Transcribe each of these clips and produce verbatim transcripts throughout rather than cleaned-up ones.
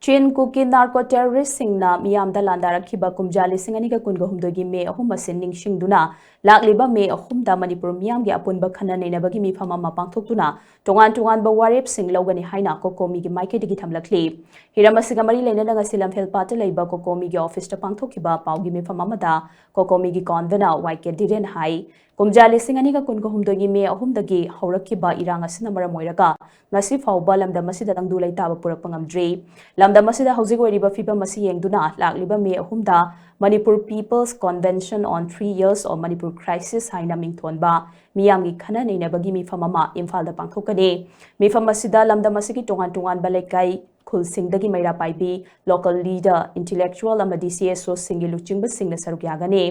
ꯆꯤꯟ ꯀꯨꯀꯤ ꯅꯥꯔꯀꯣ ꯇꯦꯔꯣꯔꯤꯁꯁꯤꯡꯅ ꯃꯤꯌꯥꯝꯗ ꯂꯥꯟꯗꯥꯔꯛꯈꯤꯕ ꯀꯨꯝꯖꯥ ꯂꯤꯁꯤꯡ ꯑꯅꯤꯒ ꯀꯨꯟꯒ ꯍꯨꯝꯗꯣꯏꯒꯤ ꯃꯦ ꯑꯍꯨꯝ ꯑꯁꯤ ꯅꯤꯡꯁꯤꯡꯗꯨꯅ, ꯂꯥꯛꯂꯤꯕ ꯃꯦ ꯑꯍꯨꯝꯗ ꯃꯅꯤꯄꯨꯔ ꯃꯤꯌꯥꯝꯒꯤ ꯑꯄꯨꯟꯕ ꯈꯟꯅ ꯅꯩꯅꯕꯒꯤ ꯃꯤꯐꯝ ꯑꯃ ꯄꯥꯡꯊꯣꯛꯇꯨꯅ ꯇꯣꯉꯥꯟ ꯇꯣꯉꯥꯟꯕ ꯋꯥꯔꯦꯞꯁꯤꯡ ꯂꯧꯒꯅꯤ ꯍꯥꯏꯅ ꯀꯣꯀꯣꯃꯤꯒꯤ ꯃꯥꯏꯀꯩꯗꯒꯤ ꯊꯝꯂꯛꯂꯤ꯫ ꯍꯤꯔꯝ ꯑꯁꯤꯒ ꯃꯔꯤ ꯂꯩꯅꯅ ꯉꯁꯤ ꯂꯝꯐꯦꯜꯄꯥꯠꯇ ꯂꯩꯕ ꯀꯣꯀꯣꯃꯤꯒꯤ ꯑꯣꯐꯤꯁꯇ ꯄꯥꯡꯊꯣꯛꯈꯤꯕ ꯄꯥꯎꯒꯤ ꯃꯤꯐꯝ ꯑꯃꯗ ꯀꯣꯀꯣꯃꯤꯒꯤ ꯀꯣꯟꯚꯦꯅꯔ ꯋꯥꯏ ꯀꯦ ꯙꯤꯔꯦꯟ ꯍꯥꯏ, ꯀꯨꯝꯖꯥ ꯂꯤꯁꯤꯡ ꯑꯅꯤꯒ ꯀꯨꯟꯒ ꯍꯨꯝꯗꯣꯏꯒꯤ ꯃꯦ ꯑꯍꯨꯝꯗꯒꯤ ꯍꯧꯔꯛꯈꯤꯕ ꯏꯔꯥꯡ ꯑꯁꯤꯅ ꯃꯔꯝ ꯑꯣꯏꯔꯒ ꯉꯁꯤ ꯐꯥꯎꯕ ꯂꯝꯗꯝ ꯑꯁꯤꯗ ꯇꯪꯗꯨ ꯂꯩꯇꯥꯕ ꯄꯨꯔꯛꯄ ꯉꯝꯗ꯭ꯔꯤ꯫ ꯂꯝꯗꯝ ꯑꯁꯤꯗ ꯍꯧꯖꯤꯛ ꯑꯣꯏꯔꯤꯕ ꯐꯤꯕꯝ ꯑꯁꯤ ꯌꯦꯡꯗꯨꯅ ꯂꯥꯛꯂꯤꯕ ꯃꯦ ꯑꯍꯨꯝꯗ Manipur People's Convention on Three Years of Manipur Crisis ꯍꯥꯏꯅ ꯃꯤꯡꯊꯣꯟꯕ ꯃꯤꯌꯥꯝꯒꯤ ꯈꯟꯅ ꯅꯩꯅꯕꯒꯤ ꯃꯤꯐꯝ ꯑꯃ ꯏꯝꯐꯥꯜꯗ ꯄꯥꯡꯊꯣꯛꯀꯅꯤ꯫ ꯃꯤꯐꯝ ꯑꯁꯤꯗ ꯂꯝꯗꯝ ꯑꯁꯤꯒꯤ ꯇꯣꯉꯥꯟ ꯇꯣꯉꯥꯟꯕ ꯂꯩꯀꯥꯏ ꯈꯨꯜꯁꯤꯡꯗꯒꯤ ꯃꯩꯔꯥ ꯄꯥꯏꯕꯤ, local leader, intellectual ꯑꯃꯗꯤ C S Oꯁꯤꯡꯒꯤ ꯂꯨꯆꯤꯡꯕꯁꯤꯡꯅ ꯁꯔꯨꯛ ꯌꯥꯒꯅꯤ꯫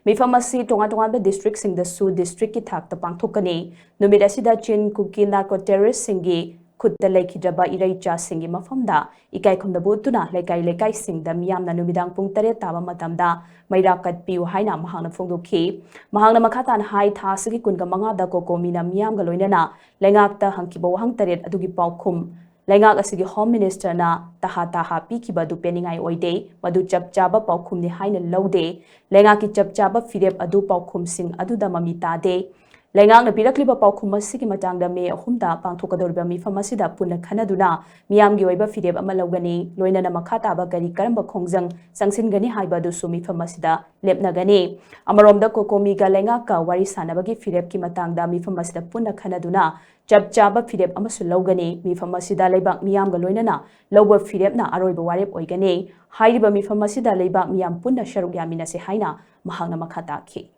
ꯃꯤꯐꯝ ꯑꯁꯤ ꯇꯣꯉꯥꯟ ꯇꯣꯉꯥꯟꯕ districtꯁꯤꯡꯗꯁꯨ districtꯀꯤ ꯊꯥꯛꯇ ꯄꯥꯡꯊꯣꯛꯀꯅꯤ꯫ ꯅꯨꯃꯤꯠ ꯑꯁꯤꯗ ꯆꯤꯟ ꯀꯨꯀꯤ ꯅꯥꯔꯀꯣ ꯇꯦꯔꯣꯔꯤꯁꯁꯤꯡꯒꯤ ꯈꯨꯠꯇ ꯂꯩꯈꯤꯗ꯭ꯔꯕ ꯏꯔꯩꯆꯥꯁꯤꯡꯒꯤ ꯃꯐꯝꯗ ꯏꯀꯥꯏ ꯈꯨꯝꯅꯕ ꯎꯠꯇꯨꯅ ꯂꯩꯀꯥꯏ ꯂꯩꯀꯥꯏꯁꯤꯡꯗ ꯃꯤꯌꯥꯝꯅ ꯅꯨꯃꯤꯗꯥꯡ ꯄꯨꯡ ꯇꯔꯦꯠ ꯇꯥꯕ ꯃꯇꯝꯗ ꯃꯩꯔꯥ ꯀꯠꯄꯤꯌꯨ ꯍꯥꯏꯅ ꯃꯍꯥꯛꯅ ꯐꯣꯡꯗꯣꯛꯈꯤ꯫ ꯃꯍꯥꯛꯅ ꯃꯈꯥ ꯇꯥꯅ ꯍꯥꯏ, ꯊꯥ ꯑꯁꯤꯒꯤ ꯀꯨꯟꯒ ꯃꯉꯥꯗ ꯀꯣꯀꯣꯃꯤꯅ ꯃꯤꯌꯥꯝꯒ ꯂꯣꯏꯅꯅ ꯂꯩꯉꯥꯛꯇ ꯍꯪꯈꯤꯕ ꯋꯥꯍꯪ ꯇꯔꯦꯠ ꯑꯗꯨꯒꯤ ꯄꯥꯎꯈꯨꯝ ꯂꯩꯉꯥꯛ ꯑꯁꯤꯒꯤ Home Ministerꯅ ꯇꯍꯥ ꯇꯍꯥ ꯄꯤꯈꯤꯕ ꯑꯗꯨ ꯄꯦꯟꯅꯤꯡꯉꯥꯏ ꯑꯣꯏꯗꯦ, ꯃꯗꯨ ꯆꯞ ꯆꯥꯕ ꯄꯥꯎꯈꯨꯝꯅꯤ ꯍꯥꯏꯅ ꯂꯧꯗꯦ꯫ ꯂꯩꯉꯥꯛꯀꯤ ꯆꯞ ꯆꯥꯕ ꯐꯤꯔꯦꯞ ꯑꯗꯨ ꯄꯥꯎꯈꯨꯝꯁꯤꯡ ꯑꯗꯨꯗ ꯃꯃꯤ ꯇꯥꯗꯦ꯫ ꯂꯩꯉꯥꯛꯅ ꯄꯤꯔꯛꯂꯤꯕ ꯄꯥꯎꯈꯨꯝ ꯑꯁꯤꯒꯤ ꯃꯇꯥꯡꯗ ꯃꯦ ꯑꯍꯨꯝꯗ ꯄꯥꯡꯊꯣꯛꯀꯗꯧꯔꯤꯕ ꯃꯤꯐꯝ ꯑꯁꯤꯗ ꯄꯨꯟꯅ ꯈꯟꯅꯗꯨꯅ ꯃꯤꯌꯥꯝꯒꯤ ꯑꯣꯏꯕ ꯐꯤꯔꯦꯞ ꯑꯃ ꯂꯧꯒꯅꯤ, ꯂꯣꯏꯅꯅ ꯃꯈꯥ ꯇꯥꯕ ꯀꯔꯤ ꯀꯔꯝꯕ ꯈꯣꯡꯖꯪ ꯆꯪꯁꯤꯟꯒꯅꯤ ꯍꯥꯏꯕ ꯑꯗꯨꯁꯨ ꯃꯤꯐꯝ ꯑꯁꯤꯗ ꯂꯦꯞꯅꯒꯅꯤ꯫ ꯑꯃꯔꯣꯝꯗ ꯀꯣꯀꯣꯃꯤꯒ ꯂꯩꯉꯥꯛꯀ ꯋꯥꯔꯤ ꯁꯥꯟꯅꯕꯒꯤ ꯐꯤꯔꯦꯞꯀꯤ ꯃꯇꯥꯡꯗ ꯃꯤꯐꯝ ꯑꯁꯤꯗ ꯄꯨꯟꯅ ꯈꯟꯅꯗꯨꯅ ꯆꯞ ꯆꯥꯕ ꯐꯤꯔꯦꯞ ꯑꯃꯁꯨ ꯂꯧꯒꯅꯤ꯫ ꯃꯤꯐꯝ ꯑꯁꯤꯗ ꯂꯩꯕꯥꯛ ꯃꯤꯌꯥꯝꯒ ꯂꯣꯏꯅꯅ ꯂꯧꯕ ꯐꯤꯔꯦꯞꯅ ꯑꯔꯣꯏꯕ ꯋꯥꯔꯦꯞ ꯑꯣꯏꯒꯅꯤ꯫ ꯍꯥꯏꯔꯤꯕ ꯃꯤꯐꯝ ꯑꯁꯤꯗ ꯂꯩꯕꯥꯛ ꯃꯤꯌꯥꯝ ꯄꯨꯟꯅ ꯁꯔꯨꯛ ꯌꯥꯃꯤꯟꯅꯁꯤ ꯍꯥꯏꯅ ꯃꯍꯥꯛꯅ ꯃꯈꯥ ꯇꯥꯈꯤ꯫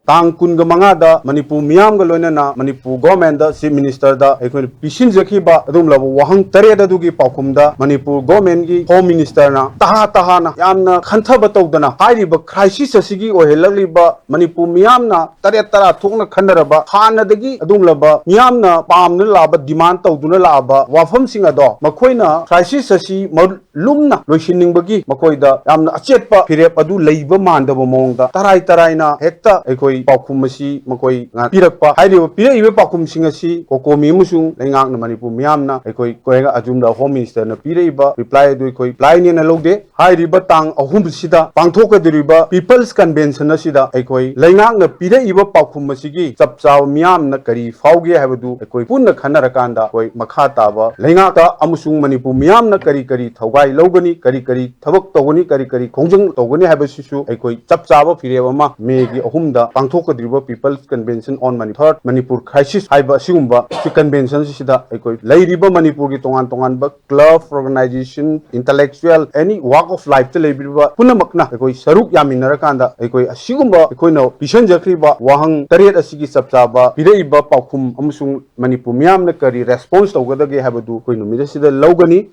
ꯇꯥꯡ ꯀꯨꯟꯒ ꯃꯉꯥꯗ ꯃꯅꯤꯄꯨꯔ ꯃꯤꯌꯥꯝꯒ ꯂꯣꯏꯅꯅ ꯃꯅꯤꯄꯨꯔ Governmentꯗ Chief Ministerꯗ ꯑꯩꯈꯣꯏꯅ ꯄꯤꯁꯤꯟꯖꯈꯤꯕ ꯑꯗꯨꯒꯨꯝꯂꯕ ꯋꯥꯍꯪ ꯇꯔꯦꯠ ꯑꯗꯨꯒꯤ ꯄꯥꯎꯈꯨꯝꯗ ꯃꯅꯤꯄꯨꯔ Governmentꯀꯤ Home Ministerꯅ ꯇꯍꯥ ꯇꯍꯥꯅ ꯌꯥꯝꯅ ꯈꯟꯊꯕ ꯇꯧꯗꯅ ꯍꯥꯏꯔꯤꯕ crisis ꯑꯁꯤꯒꯤ ꯑꯣꯏꯍꯜꯂꯛꯂꯤꯕ ꯃꯅꯤꯄꯨꯔ ꯃꯤꯌꯥꯝꯅ ꯇꯔꯦꯠ ꯇꯔꯥ ꯊꯣꯛꯅ ꯈꯟꯅꯔꯕ ꯍꯥꯟꯅꯗꯒꯤ ꯑꯗꯨꯒꯨꯝꯂꯕ ꯃꯤꯌꯥꯝꯅ ꯄꯥꯝꯅ ꯂꯥꯛꯑꯕ, demand ꯇꯧꯗꯨꯅ ꯂꯥꯛꯑꯕ ꯋꯥꯐꯝꯁꯤꯡ ꯑꯗꯣ ꯃꯈꯣꯏꯅ crisis ꯑꯁꯤ ꯃꯔꯨ ꯂꯨꯝꯅ ꯂꯣꯏꯁꯤꯟꯅꯤꯡꯕꯒꯤ ꯃꯈꯣꯏꯗ ꯌꯥꯝꯅ ꯑꯆꯦꯠꯄ ꯐꯤꯔꯦꯞ ꯑꯗꯨ ꯂꯩꯕ ꯃꯥꯟꯗꯕ ꯃꯑꯣꯡꯗ ꯇꯔꯥꯏ ꯇꯔꯥꯏꯅ ꯍꯦꯛꯇ ꯑꯩꯈꯣꯏ ꯄꯥꯎꯈꯨꯝ ꯑꯁꯤ ꯃꯈꯣꯏ ꯉꯥ-, ꯄꯤꯔꯛꯄ, ꯍꯥꯏꯔꯤꯕ ꯄꯤꯔꯛꯏꯕ ꯄꯥꯎꯈꯨꯝꯁꯤꯡ ꯑꯁꯤ ꯀꯣꯀꯣꯃꯤ ꯑꯃꯁꯨꯡ ꯂꯩꯉꯥꯛꯅ ꯃꯅꯤꯄꯨꯔ ꯃꯤꯌꯥꯝꯅ ꯑꯩꯈꯣꯏ ꯀꯣꯌꯦꯡ ꯑꯖꯨꯝꯗ ꯍꯣꯝ ꯃꯤꯅꯤꯁꯇꯔꯅ ꯄꯤꯔꯛꯏꯕ ꯔꯤꯄ꯭ꯂꯥꯏ ꯑꯗꯨ ꯑꯩꯈꯣꯏ ꯔꯤꯄ꯭ꯂꯥꯏꯅꯦꯅ ꯂꯧꯗꯦ꯫ ꯍꯥꯏꯔꯤꯕ ꯇꯥꯡ ꯑꯍꯨꯝꯁꯤꯗ ꯄꯥꯡꯊꯣꯛꯀꯗꯧꯔꯤꯕ ꯄꯤꯄꯜꯁ ꯀꯟꯚꯦꯟꯁꯟ ꯑꯁꯤꯗ ꯑꯩꯈꯣꯏ ꯂꯩꯉꯥꯛꯅ ꯄꯤꯔꯛꯏꯕ ꯄꯥꯎꯈꯨꯝ ꯑꯁꯤꯒꯤ ꯆꯞ ꯆꯥꯕ ꯃꯤꯌꯥꯝꯅ ꯀꯔꯤ ꯐꯥꯎꯒꯦ ꯍꯥꯏꯕꯗꯨ ꯑꯩꯈꯣꯏ ꯄꯨꯟꯅ ꯈꯟꯅꯔꯀꯥꯟꯗ ꯑꯩꯈꯣꯏ ꯃꯈꯥ ꯇꯥꯕ ꯂꯩꯉꯥꯛꯇ ꯑꯃꯁꯨꯡ ꯃꯅꯤꯄꯨꯔ ꯃꯤꯌꯥꯝꯅ ꯀꯔꯤ ꯀꯔꯤ ꯊꯧꯒꯥꯏ ꯂꯧꯒꯅꯤ, ꯀꯔꯤ ꯀꯔꯤ ꯊꯕꯛ ꯇꯧꯒꯅꯤ, ꯀꯔꯤ ꯀꯔꯤ ꯈꯣꯡꯖꯪ ꯇꯧꯒꯅꯤ ꯍꯥꯏꯕꯁꯤꯁꯨ ꯑꯩꯈꯣꯏ ꯆꯞ ꯆꯥꯕ ꯐꯤꯔꯦꯞ ꯑꯃ ꯃꯦꯒꯤ ꯑꯍꯨꯝꯗ ꯄꯥꯡꯊꯣꯛꯀꯗꯧꯔꯤꯕ People's Convention on Mani-, Third Manipur Crisis ꯍꯥꯏꯕ ꯑꯁꯤꯒꯨꯝꯕ ꯁꯤ ꯀꯟꯚꯦꯟꯁꯟꯁꯤꯗ ꯑꯩꯈꯣꯏ ꯂꯩꯔꯤꯕ ꯃꯅꯤꯄꯨꯔꯒꯤ ꯇꯣꯉꯥꯟ ꯇꯣꯉꯥꯟꯕ club, organization, intellectual, any walk of lifeꯇ ꯂꯩꯕꯤꯔꯤꯕ ꯄꯨꯝꯅꯃꯛꯅ ꯑꯩꯈꯣꯏ ꯁꯔꯨꯛ ꯌꯥꯃꯤꯟꯅꯔꯀꯥꯟꯗ ꯑꯩꯈꯣꯏ ꯑꯁꯤꯒꯨꯝꯕ ꯑꯩꯈꯣꯏꯅ ꯄꯤꯁꯤꯟꯖꯈ꯭ꯔꯤꯕ ꯋꯥꯍꯪ ꯇꯔꯦꯠ ꯑꯁꯤꯒꯤ ꯆꯞ ꯆꯥꯕ ꯄꯤꯔꯛꯏꯕ ꯄꯥꯎꯈꯨꯝ ꯑꯃꯁꯨꯡ ꯃꯅꯤꯄꯨꯔ ꯃꯤꯌꯥꯝꯅ ꯀꯔꯤ ꯔꯦꯁꯄꯣꯟꯁ ꯇꯧꯒꯗꯒꯦ ꯍꯥꯏꯕꯗꯨ ꯑꯩꯈꯣꯏ ꯅꯨꯃꯤꯠ ꯑꯁꯤꯗ ꯂꯧꯒꯅꯤ꯫